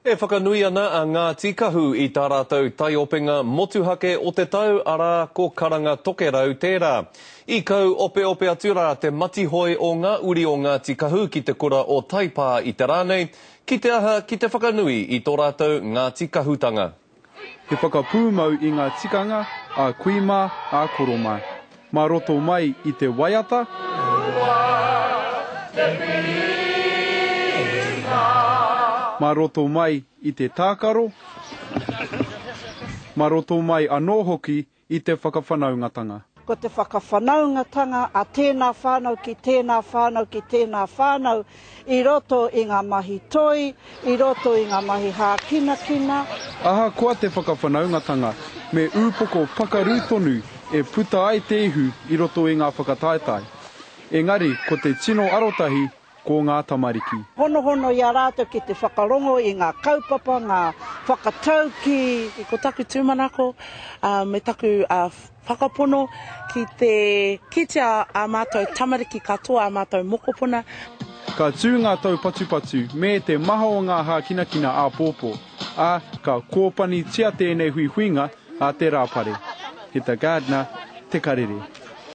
E whakanui ana a Ngāti Kahu i tā rātou taiopenga motuhake o te tau, arā, ko Karanga Tokerau tērā. I kau opeope atu rā te matihoi o ngā uri o Ngāti Kahu ki te kura o Taipā i te rā nei, ki te aha, ki te whakanui i tō rātou Ngāti Kahutanga. He whakapūmau i ngā tikanga a kui mā, a koro mā. Mā roto mai i te waiata. Mā roto mai i te tākaro. Mā roto mai anō hoki i te whakawhanaungatanga. Ko te whakawhanaungatanga a tēnā whānau ki tēnā whānau ki tēnā whānau i roto i ngā mahi toi, i roto i ngā mahi hākinakina. Ahakoa te whakawhanaungatanga, me ūpoko pakaru tonu e puta ai te ihu i roto i ngā whakataetae. Engari ko te tino arotahi ko ngā tamariki. Honohono i a rātou ki te whakarongo i ngā kaupapa, ngā whakataukī. Ko taku tūmanako me taku whakapono ki te kitea ā mātou tamariki katoa, ā mātou mokopuna. Ka tū ngā taupatupatu me te maha o ngā hākinakina āpōpō, ā, ka kōpanitia tēnei huihuinga a te Rāpare. Heta Gardiner, Te Karere.